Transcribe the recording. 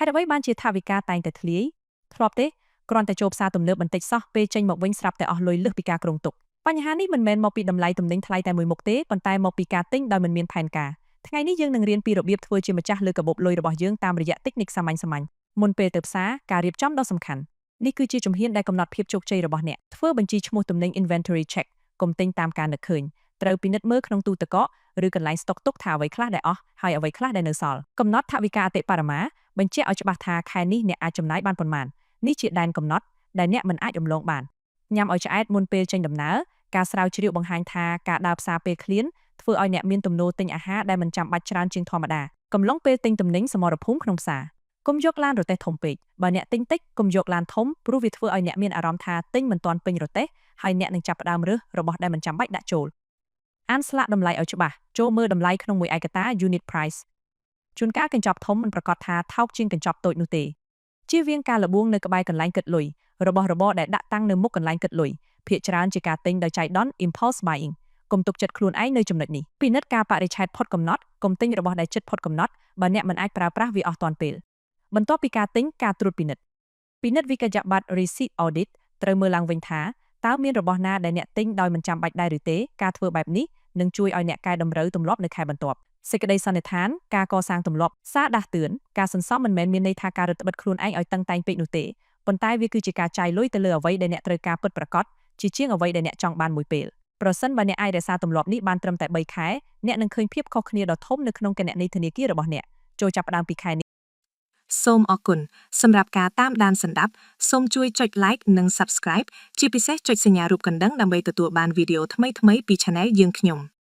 ហេតុអ្វីបានជាថវិកាតែងតែធ្លាយធ្លាប់ទេគ្រាន់តែចូលផ្សារទំនើបបន្តិចសោះពេលចេញមកវិញស្រាប់តែអស់លុយលើសពីការគ្រោងទុកបញ្ហានេះមិនមែនមកពីតម្លៃទំនិញថ្លៃតែមួយមុខទេប៉ុន្តែមកពីការទិញដោយមិនមានផែនការថ្ងៃនេះយើងនឹងរៀនពីរបៀបធ្វើជាម្ចាស់លើកាបូបលុយរបស់យើងតាមរយៈតិចនិកសាមញ្ញៗមុនពេលទៅផ្សារការរៀបចំដ៏សំខាន់នេះគឺជាជំហានដែលកំណត់ភាពជោគជ័យរបស់អ្នកធ្វើបញ្ជីឈ្មោះទំនិញ inventory check កុំទិញតាមការនឹកឃើញត្រូវពិនិត្យមើលក្នុងទូទឹកកកឬកន្លែងស្តុកទុកថាអ្វីខ្លះដែលអស់ហើយអ្វីខ្លះដែលនៅសល់កំណត់ថវិកាអតិបរមាបញ្ជាក់ឲ្យច្បាស់ថាខែនេះអ្នកអាចចំណាយបានប៉ុន្មាននេះជាដែនកំណត់ដែលអ្នកមិនអាចរំលងបានញ៉ាំឲ្យឆ្អែតមុនពេលចេញដំណើរការស្រាវជ្រាវបង្ហាញថាការដើរផ្សារពេលឃ្លានធ្វើឲ្យអ្នកមានទំនោរទិញអាហារដែលមិនចាំបាច់ច្រើនជាងធម្មតាកំឡុងពេលទិញទំនិញសមរភូមិក្នុងផ្សារកុំយកឡានរទេះធំពេកបើអ្នកទិញតិចកុំយកឡានធំព្រោះវាធ្វើឲ្យអ្នកមានអារម្មណ៍ថាទិញមិនទាន់ពេញរទេះហើយអ្នកនឹងចាប់ផ្ដើមរើសរបស់ដែលមិនចាំបាច់ដាក់ចូលអានស្លាកតម្លៃឲ្យច្បាស់ចូលមើលតម្លៃក្នុងមួយឯកតា unit price ជួនកាលកញ្ចប់ធំមិនប្រាកដថាថោកជាងកញ្ចប់តូចនោះទេជៀសវាងការល្បួងនៅក្បែរកន្លែងគិតលុយរបស់របរដែលដាក់តាំងនៅមុខកន្លែងគិតលុយភាគច្រើនជាការទិញដោយចៃដន្យ impulse buying កុំទុកចិត្តខ្លួនឯងនៅចំណុចនេះពិនិត្យការបរិច្ឆេទផុតកំណត់កុំទិញរបស់ដែលជិតផុតកំណត់បើអ្នកមិនអាចប្រើប្រាស់វាអស់ទាន់ពេលបន្ទាប់ពីការទិញការត្រួតពិនិត្យពិនិត្យវិក្កយបត្រ receipt audit ត្រូវមើលឡើងវិញថាតើមានរបស់ណាដែលអ្នកទិញដោយមិនចាំបាច់ដែរឬទេការធ្វើបែបនេះនឹងជួយឲ្យអ្នកកែតម្រូវទម្លាប់នៅខែបន្ទាប់សេចក្តីសន្និដ្ឋានការកសាងទម្លាប់សារដាស់តឿនការសន្សំមិនមែនមានន័យថាការរឹតបន្តឹងខ្លួនឯងឲ្យតឹងតែងពេកនោះទេប៉ុន្តែវាគឺជាការចាយលុយទៅលើអ្វីដែលអ្នកត្រូវការពិតប្រាកដជាជាងអ្វីដែលអ្នកចង់បានមួយពេលប្រសិនបើអ្នកអាចរក្សាទម្លាប់នេះបានត្រឹមតែ3ខែអ្នកនឹងឃើញភាពខុសគ្នាដ៏ធំនៅក្នុងគណនីធនាគាររបស់អ្នកចូលចាប់ផ្ដើមពីខែនេះ សូមអរគុណសម្រាប់ការតាមដានស្ដាប់សូមជួយចុច like និង Subscribe ជាពិសេសចុចសញ្ញារូបកណ្ដឹងដើម្បីទទួលបានវីដេអូថ្មីៗពី Channel យើងខ្ញុំ។